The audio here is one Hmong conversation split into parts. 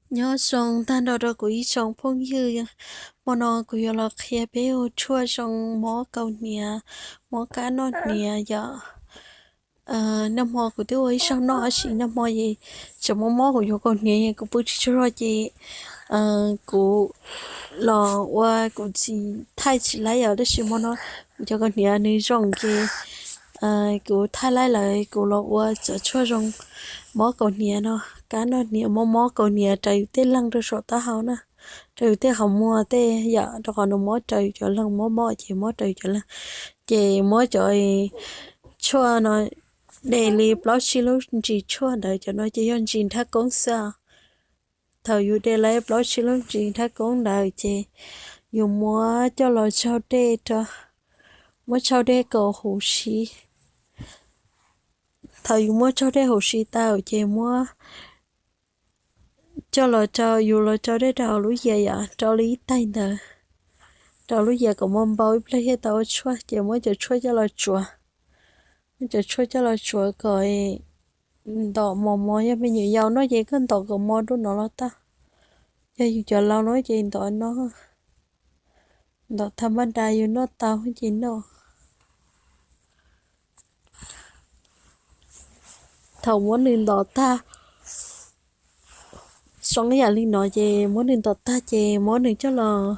Nyob zoo tag nrho rau kuv ib tsoom phooj ywg, hmo no kuv yuav los qhia peb ua tshuaj zoo mob kaus hniav, mob kab noj hniav yom. Nag hmo kuv twb ua ib zaug noj tab sis nag hmo es tseem mob mob kuv cov kaus hniav es kuv pw tsis tsaug zog ces kuv los ua kuv tsis thaij tsis laib os, tab sis hmo no kuv cov kaus hniav nws zoo ces kuv thaij laib lawm kuv los ua cov tshuaj zoo mob kaus hniav no, kab noj hniav, mob mob kaus hniav raws yus tej leeg rau saum taub hau na, raws yus tej qhov muag tej yam rau qhov nws mob raws yus cov leeg, mob mob ces mob raws yus cov leeg. Ces muab cov tshuaj no de li plaub tsib lub ntsis tshuaj ntawd, cov no ces yog ntsis nrhab koob xwb. Thaum yus de laib plaub tsib lub ntsis nrhab koob ntawd ces yus muab coj los tsaug dej rau, muab tsaug dej kom huv si. Thaum yus muab tsaug dej huv si tau ces muab coj los rau, yus los rau dej rau hauv lub yias yom, rau li ib taig ntawd, rau lub yias kom npau npau ib pliag thiaj tau ua tshuaj ces muab cov tshuaj coj los tsuav. Muab cov tshuaj coj los tsuav kom ntom mos mos, yog me nyuam yaus no ces koj ntom kom mos dua no los tau. Yog yus cov laus no ces ntom no, ntom tha npaj da yus noj tau ces noj. Thaum muab nws ntom tag, zoo ib yam li no ces muab nws ntom tag ces muab nws coj los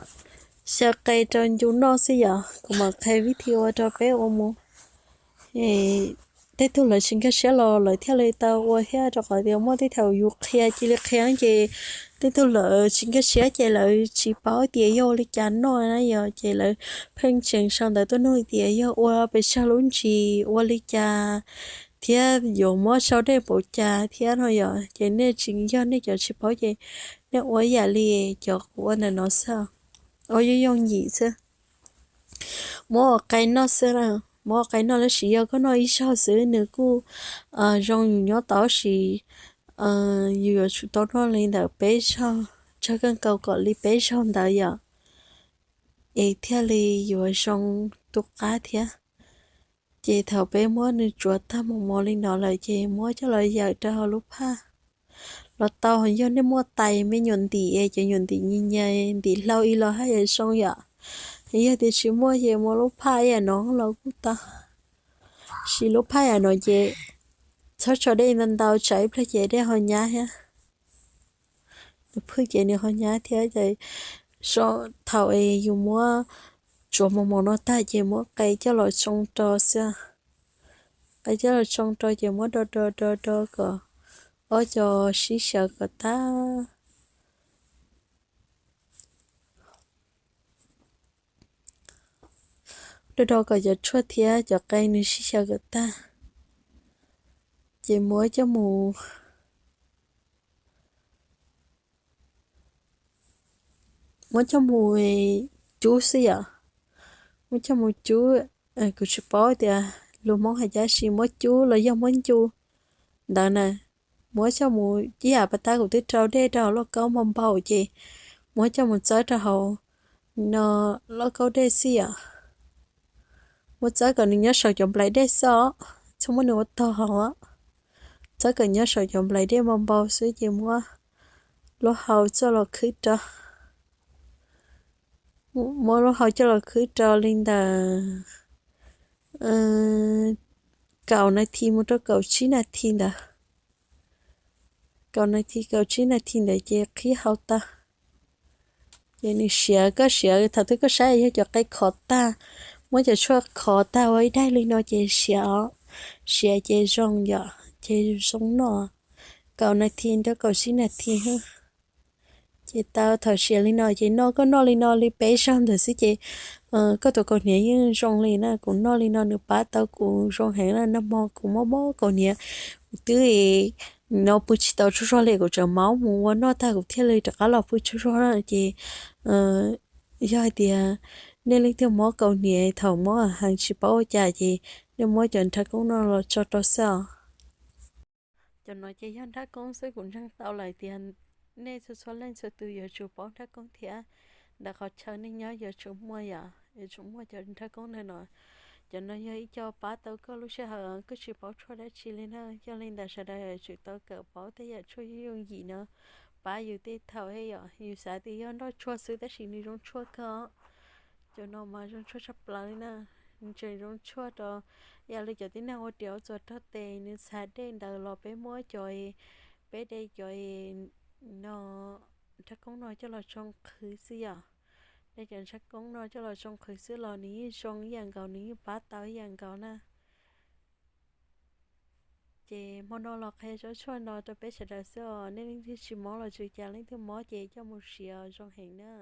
xyaw qe rau ncu noj xwb yom. Kuv mam qhia vib thi ua rau peb ua mus. Tej tug lawv tsis nkag siab los lawv thiaj li tau ua thiab, rau qhov tias muaj tej thaum yus qhia cia li qhia ces tej tug lawv tsis nkag siab ces lawv tsis paub tias yog ua li cas noj na yom, ces lawv pheej tseem sau ntawv tuaj nug tias yog ua pes tsawg lub ntsis, ua li cas thiab yuav muab sau dej npaum cas thiab no yom. Ces nej tsis, yog nej cov tsis paub ces nej ua ib yam li cov kuv ua ntawm no xwb, ua yooj yooj yim xwb. Muab ua qe noj xwb, muab ua qe noj, tab sis yog koj noj ib zaug xwb nws kuj zoo yus nyob tau, tab sis yus yuav tsum tau noj li ntawm peb zaug, tsawg kawg nkaus kom li peb zaug ntawd yom, es thiaj li yuav zoo tu qab thiab. Ces thaum peb muab nws tsuav tag mos mos li no lawm ces muab coj los yawm rau hauv lub phaj los tau. Yog nej muaj tais me nyuam ntim es cov nyuam ntim nyias nyias ntim hlau ib los haj yam zoo yom. Yog tias tsis muaj ces muab lub phaj ib yam no los kuj tau. Siv lub phaj yam no ces txhob tso dej ntau ntau, tsam ib pliag ces dej ho nyab thiab. Nws phwj ces nws ho nyab thiab. Ces thaum es yus muab tsuav mos mos no tag ces muab qe coj los tsoo rau xwb. Qe coj los tsoo rau ces muab do do do do kom ob co sib xyaw kom tag. Do do kom cov tshuaj thiab cov qe nws sib xyaw kom tag, ces muab coj mus, muab coj mus cub xwb yom. Muab coj mus cub, kuv tsis paub tias lus Hmoob hais cas, sis muab cub los yog muab ncu ntawd na. Muab coj mus ib yam pas tab kuv twb rau dej rau hauv lauj kaub npau npau ces muab coj mus txawb rau hauv no lauj kaub dej xwb yom. Muab txawb kom nws nyob saum cov nplais dej xwb os, txhob muab nws ua tog hauv. Txawb kom nyob saum cov nplais dej npau npau xwb ces muab lub hau coj los khwb rau. Muab lub hau coj los khwb rau li ntawm kaum nas this mus rau kaum tsib nas this ntawd. Kaum nas this, kaum tsib nas this ntawd ces qhib hau tag. Ces nws siav, koj siav thaum twg koj saib yog cov qe khov tag, muab cov tshuaj khov tag ua ib daim li no ces siav os, siav ces zoo yom, ces zoo noj. Kaum nas this rau kaum tsib nas this. Ces tau, thaum siav li no ces noj, koj noj li no li peb zaug ntawd xwb ces koj tus kaus hniav yeej zoo li na. Kuv noj li no nws pab tau kuv zoo heev na. Nag hmo kuv mob mob kaus hniav, kuv twb no pw tsis tau tsaug zog li, kuv tseem maub mus ua noj tag kuv thiaj li rov qab los pw tsaug zog na. Ces yog hais tias nej leej twg mob kaus hniav thaum mob heev tsis paub ua cas ces nej muab cov nrhab koob no los tso rau xwb os. Cov no ces yog nrhab koob xwb, kuv ntseeg tau lawm tias nej txhua txhua leej txhua tus yuav tsum paub nrhab koob thiab. Ntawm qhov chaw nej nyob yuav tsum muaj yom, yuav tsum muaj cov nrhab koob ntawm no. Cov no yog ib co pab tau koj lub sij hawm koj tsis paub tshuaj dab tsi li na. Yog li ntawd sawv daws yuav tsum tau kawm paub tej yam tshuaj yooj yooj yim no, pab yus tej thaum thiab yom. Yus xav tias yog nroj tshuaj xwb tab sis nws zoo tshuaj kawg. Cov no mas zoo tshuaj tshaj plaws li na. Nws tseem zoo tshuaj rau yam li cov tib neeg ua riam ua txuas rau tes, nws txhav dej ntawd los peb muab cov, peb de cov no, nrab koob no coj los tsoo qhwv xwb yom. De cov nrab koob no coj los tsoo qhwv xwb los nws yeej zoo ib yam nkaus, nws yeej pab tau ib yam nkaus na. Ces hmo no los qhia tsob tshuaj no rau peb sawv daws xwb os. Nej leej twg tsis mob los tsis ua cas, leej twg mob ces coj mus siav zoo heev na.